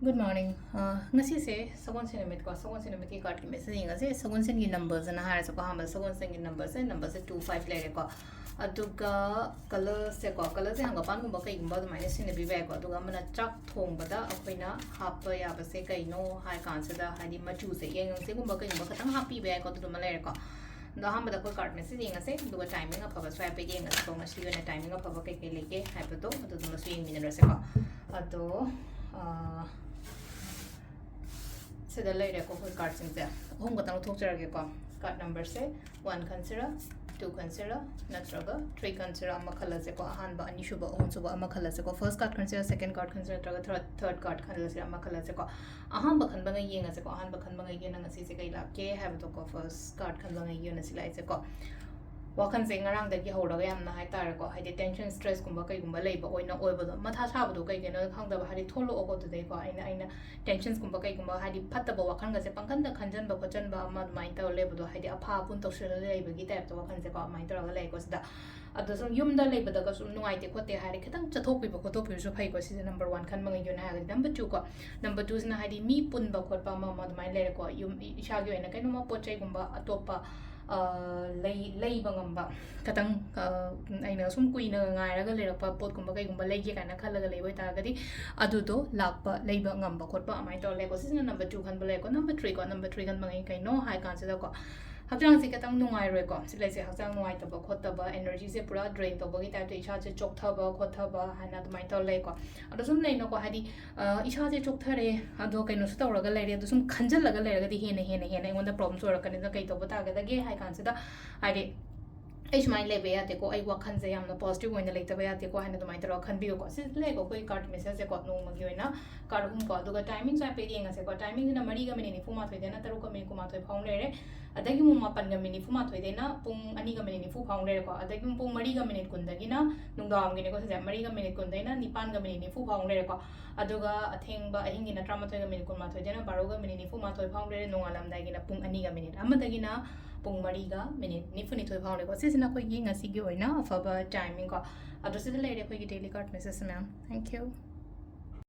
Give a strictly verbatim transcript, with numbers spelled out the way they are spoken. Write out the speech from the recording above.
Good morning. ꯑ, ꯉꯁꯤꯁꯦ ꯁꯒꯣꯜꯁꯦꯟ ꯅꯨꯃꯤꯠꯀꯣ, ꯁꯒꯣꯜꯁꯦꯟ ꯅꯨꯃꯤꯠꯀꯤ card ꯀꯤ message ꯌꯦꯡꯉꯁꯦ꯫ ꯁꯒꯣꯜꯁꯦꯟꯒꯤ number ꯁꯤꯅ ꯍꯥꯏꯔꯁꯦꯀꯣ, ꯑꯍꯥꯟꯕ ꯁꯒꯣꯜꯁꯦꯟꯒꯤ number ꯁꯦ, number ꯁꯦ two five ꯂꯩꯔꯦꯀꯣ꯫ ꯑꯗꯨꯒ colour ꯁꯦꯀꯣ, colour ꯁꯦ ꯍꯪꯒꯄꯥꯟꯒꯨꯝꯕ ꯀꯩꯒꯨꯝꯕ ꯑꯗꯨꯃꯥꯏꯅ ꯁꯤꯖꯤꯟꯅꯕꯤꯕ ꯌꯥꯏꯀꯣ꯫ ꯑꯗꯨꯒ ꯑꯃꯅ ꯆꯥꯛ ꯊꯣꯡꯕꯗ ꯑꯩꯈꯣꯏꯅ ꯍꯥꯞꯄ ꯌꯥꯕꯁꯦ ꯀꯩꯅꯣ ꯍꯥꯏ ꯀꯥꯟꯁꯤꯗ, ꯍꯥꯏꯗꯤ ꯃꯆꯨꯁꯦ, ꯌꯦꯡꯉꯪꯁꯦꯒꯨꯝꯕ ꯀꯩꯒꯨꯝꯕ ꯈꯤꯇꯪ ꯍꯥꯞꯄꯤꯕ ꯌꯥꯏꯀꯣ꯫ ꯑꯗꯨꯗꯨꯃ ꯂꯩꯔꯦꯀꯣ꯫ ꯑꯗꯣ ꯑꯍꯥꯟꯕꯗ ꯑꯩꯈꯣꯏ card message ꯌꯦꯡꯉꯁꯦ, ꯑꯗꯨꯒ timing ꯑꯐꯕꯁꯨ ꯍꯥꯏꯐꯦꯠ ꯌꯦꯡꯉꯁꯤꯀꯣ꯫ ꯉꯁꯤꯒꯤ ꯑꯣꯏꯅ timing ꯑꯐꯕ ꯀꯩꯀꯩ ꯂꯩꯒꯦ ꯍꯥꯏꯕꯗꯣ ꯑꯗꯨꯗꯨꯃꯁꯨ ꯌꯦꯡꯃꯤꯟꯅꯔꯁꯦꯀꯣ꯫ ꯑꯗꯣ, ꯑ, ꯁꯤꯗ ꯂꯩꯔꯦꯀꯣ ꯑꯩꯈꯣꯏ card ꯁꯤꯡꯁꯦ꯫ ꯑꯍꯨꯝ ꯈꯛꯇꯪ ꯂꯧꯊꯣꯛꯆꯔꯒꯦꯀꯣ꯫ Card number ꯁꯦ one ꯈꯟꯁꯤꯔꯥ, two ꯈꯟꯁꯤꯔꯥ, ꯅꯠꯇ꯭ꯔꯒ three ꯈꯟꯁꯤꯔꯥ, ꯑꯃ ꯈꯜꯂꯁꯦꯀꯣ꯫ ꯑꯍꯥꯟꯕ, ꯑꯅꯤꯁꯨꯕ, ꯑꯍꯨꯝꯁꯨꯕ, ꯑꯃ ꯈꯜꯂꯁꯦꯀꯣ꯫ First card ꯈꯟꯁꯤꯔꯥ, second card ꯈꯟꯁꯤꯔꯥ, ꯅꯠꯇ꯭ꯔꯒ third, third card ꯈꯜꯂꯁꯤꯔꯥ, ꯑꯃ ꯈꯜꯂꯁꯦꯀꯣ꯫ ꯑꯍꯥꯟꯕ ꯈꯟꯕꯉꯩ ꯌꯦꯡꯉꯁꯦꯀꯣ꯫ ꯑꯍꯥꯟꯕ ꯈꯟꯕꯉꯩꯒꯤꯅ ꯉꯁꯤꯁꯦ ꯀꯩ ꯂꯥꯛꯀꯦ ꯍꯥꯏꯕꯗꯣꯀꯣ꯫ First card ꯈꯟꯕꯉꯩꯒꯤ ꯑꯣꯏꯅ ꯁꯤ ꯂꯥꯛꯏꯁꯦꯀꯣ꯫ ꯋꯥꯈꯜꯁꯦ ꯉꯔꯥꯡꯗꯒꯤ ꯍꯧꯔꯒ ꯌꯥꯝꯅ ꯍꯥꯏꯇꯥꯔꯦꯀꯣ, ꯍꯥꯏꯗꯤ tension, stress ꯀꯨꯝꯕ ꯀꯩꯒꯨꯝꯕ ꯂꯩꯕ ꯑꯣꯏꯅ ꯑꯣꯏꯕꯗꯣ, ꯃꯊꯥ ꯁꯥꯕꯗꯣ ꯀꯩꯒꯤꯅꯣ ꯈꯪꯗꯕ, ꯍꯥꯏꯗꯤ ꯊꯣꯛꯂꯛꯑꯣꯀꯣ ꯑꯗꯨꯗꯩꯀꯣ꯫ ꯑꯩꯅ, ꯑꯩꯅ tensions ꯀꯨꯝꯕ ꯀꯩꯒꯨꯝꯕ, ꯍꯥꯏꯗꯤ ꯐꯠꯇꯕ ꯋꯥꯈꯜꯒꯁꯦ ꯄꯪꯈꯟꯗ ꯈꯟꯖꯟꯕ ꯈꯣꯠꯆꯟꯕ ꯑꯃ ꯑꯗꯨꯃꯥꯏꯅ ꯇꯧꯔ ꯂꯩꯕꯗꯣ, ꯍꯥꯏꯗꯤ ꯑꯐꯥ ꯑꯄꯨꯟ ꯇꯧꯁꯤꯜꯂ ꯂꯩꯕꯒꯤ type ꯇ ꯋꯥꯈꯜꯁꯦꯀꯣ, ꯑꯗꯨꯃꯥꯏꯅ ꯇꯧꯔꯒ ꯂꯩꯀꯣ ꯁꯤꯗ꯫ ꯑꯗꯣ ꯁꯨꯝ ꯌꯨꯝꯗ ꯂꯩꯕꯗꯒ ꯁꯨꯝ ꯅꯨꯡꯉꯥꯏꯇꯦ ꯈꯣꯠꯇꯦ ꯍꯥꯏꯔꯗꯤ ꯈꯤꯇꯪ ꯆꯠꯊꯣꯛꯄꯤꯕ ꯈꯣꯠꯇꯣꯛꯄꯤꯕꯁꯨ ꯐꯩꯀꯣ꯫ ꯁꯤꯁꯦ number one ꯈꯟꯕꯉꯩꯒꯤ ꯑꯣꯏꯅ ꯍꯥꯏꯔꯒꯗꯤ꯫ Number two ꯀꯣ, number two ꯁꯤꯅ ꯍꯥꯏꯗꯤ ꯃꯤ ꯄꯨꯟꯕ ꯈꯣꯠꯄ ꯑꯃ ꯑꯃ ꯑꯗꯨꯃꯥꯏꯅ ꯂꯩꯔꯦꯀꯣ꯫ ꯌꯨꯝ, ꯏ-, ꯏꯁꯥꯒꯤ ꯑꯣꯏꯅ ꯀꯩꯅꯣꯝꯃ ꯄꯣꯠ ꯆꯩꯒꯨꯝꯕ ꯑꯇꯣꯞꯄ, ꯑ, ꯂꯩ-, ꯂꯩꯕ ꯉꯝꯕ, ꯈꯤꯇꯪ, ꯑ, ꯑꯩꯅ ꯁꯨꯝ ꯀꯨꯏꯅ ꯉꯥꯏꯔꯒ ꯂꯩꯔꯛꯄ ꯄꯣꯠꯀꯨꯝꯕ ꯀꯩꯒꯨꯝꯕ ꯂꯩꯒꯦ ꯀꯥꯏꯅ ꯈꯜꯂꯒ ꯂꯩꯕ ꯑꯣꯏꯇꯥꯔꯒꯗꯤ ꯑꯗꯨꯗꯣ ꯂꯥꯛꯄ, ꯂꯩꯕ ꯉꯝꯕ ꯈꯣꯠꯄ ꯑꯗꯨꯃꯥꯏꯅ ꯇꯧꯔ ꯂꯩꯀꯣ꯫ ꯁꯤꯁꯤꯅ number two ꯈꯟꯕ ꯂꯩꯀꯣ꯫ Number three ꯀꯣ, number three ꯈꯟꯕꯉꯩ ꯀꯩꯅꯣ ꯍꯥꯏ ꯀꯥꯟꯁꯤꯗꯀꯣ, ꯍꯛꯆꯥꯡꯁꯦ ꯈꯤꯇꯪ ꯅꯨꯡꯉꯥꯏꯔꯣꯏꯀꯣ꯫ ꯁꯤ ꯂꯩꯁꯦ ꯍꯛꯆꯥꯡ ꯅꯨꯡꯉꯥꯏꯇꯕ ꯈꯣꯠꯇꯕ, energy ꯁꯦ ꯄꯨꯔꯥ drain ꯇꯧꯕꯒꯤ type ꯇ, ꯏꯁꯥꯁꯦ ꯆꯣꯛꯊꯕ ꯈꯣꯠꯊꯕ ꯍꯥꯏꯅ ꯑꯗꯨꯃꯥꯏꯅ ꯇꯧꯔ ꯂꯩꯀꯣ꯫ ꯑꯗꯣ ꯁꯨꯝ ꯂꯩꯅꯀꯣ, ꯍꯥꯏꯗꯤ, ꯑ, ꯏꯁꯥꯁꯦ ꯆꯣꯛꯊꯔꯦ, ꯑꯗꯣ ꯀꯩꯅꯣꯁꯨ ꯇꯧꯔꯒ ꯂꯩꯔꯦ, ꯑꯗꯣ ꯁꯨꯝ ꯈꯟꯖꯜꯂꯒ ꯂꯩꯔꯒꯗꯤ ꯍꯦꯟꯅ, ꯍꯦꯟꯅ, ꯍꯦꯟꯅ ꯑꯩꯉꯣꯟꯗ problems ꯑꯣꯏꯔꯛꯀꯅꯤ꯫ ꯑꯗꯨꯅ ꯀꯩ ꯇꯧꯕ ꯇꯥꯒꯗꯒꯦ ꯍꯥꯏ ꯀꯥꯟꯁꯤꯗ, ꯍꯥꯏꯗꯤ, ꯑꯩ ꯁꯨꯃꯥꯏꯅ ꯂꯩꯕ ꯌꯥꯗꯦꯀꯣ, ꯑꯩ ꯋꯥꯈꯜꯁꯦ ꯌꯥꯝꯅ positive ꯑꯣꯏꯅ ꯂꯩꯇꯕ ꯌꯥꯗꯦꯀꯣ ꯍꯥꯏꯅ ꯑꯗꯨꯃꯥꯏꯅ ꯇꯧꯔꯒ ꯈꯟꯕꯤꯌꯨꯀꯣ꯫ ꯁꯤꯗ ꯂꯩꯀꯣ ꯑꯩꯈꯣꯏ card message ꯁꯦꯀꯣ, ꯅꯣꯡꯃꯒꯤ ꯑꯣꯏꯅ card ꯑꯍꯨꯝ ꯀꯣ꯫ ꯑꯗꯨꯒ timing ꯁꯨ ꯍꯥꯏꯐꯦꯠ ꯌꯦꯡꯉꯁꯦꯀꯣ꯫ Timing ꯁꯤꯅ ꯃꯔꯤꯒ minute ꯅꯤꯐꯨ ꯃꯥꯊꯣꯏꯗꯩꯅ ꯇꯔꯨꯛꯀ minute ꯀꯨꯟꯃꯥꯊꯣꯏ ꯐꯥꯎ ꯂꯩꯔꯦ꯫ ꯑꯗꯒꯤ ꯑꯃꯨꯛ ꯃꯥꯄꯟꯒ minute ꯅꯤꯐꯨ ꯃꯥꯊꯣꯏꯗꯩꯅ ꯄꯨꯡ ꯑꯅꯤꯒ minute ꯅꯤꯐꯨ ꯐꯥꯎ ꯂꯩꯔꯦꯀꯣ꯫ ꯑꯗꯒꯤ ꯑꯃꯨꯛ ꯄꯨꯡ ꯃꯔꯤꯒ minute ꯀꯨꯟꯗꯒꯤꯅ ꯅꯨꯡꯗꯥꯡꯋꯥꯏꯔꯝꯒꯤꯅꯦꯀꯣ ꯁꯤꯁꯦ, ꯃꯔꯤꯒ minute ꯀꯨꯟꯗꯩꯅ ꯅꯤꯄꯥꯟꯒ minute ꯅꯤꯐꯨ ꯐꯥꯎ ꯂꯩꯔꯦꯀꯣ꯫ ꯑꯗꯨꯒ ꯑꯊꯦꯡꯕ ꯑꯍꯤꯡꯒꯤꯅ ꯇꯔꯥꯃꯥꯊꯣꯏꯒ minute ꯀꯨꯟꯃꯥꯊꯣꯏꯗꯩꯅ ꯕꯥꯔꯣꯒ minute ꯅꯤꯐꯨ ꯃꯥꯊꯣꯏ ꯐꯥꯎ ꯂꯩꯔꯦ꯫ ꯅꯣꯡꯉꯥꯜꯂꯝꯗꯥꯏꯒꯤꯅ ꯄꯨꯡ ꯑꯅꯤꯒ minute ꯑꯃꯗꯒꯤꯅ ꯄꯨꯡ ꯃꯔꯤꯒ minute ꯅꯤꯐꯨꯅꯤꯊꯣꯏ ꯐꯥꯎꯅꯦꯀꯣ꯫ ꯁꯤꯁꯤꯅ ꯑꯩꯈꯣꯏꯒꯤ ꯉꯁꯤꯒꯤ ꯑꯣꯏꯅ ꯑꯐꯕ timing ꯀꯣ꯫ ꯑꯗꯣ ꯁꯤꯗ ꯂꯩꯔꯦ ꯑꯩꯈꯣꯏꯒꯤ daily card message ꯃꯌꯥꯝ꯫ Thank you꯫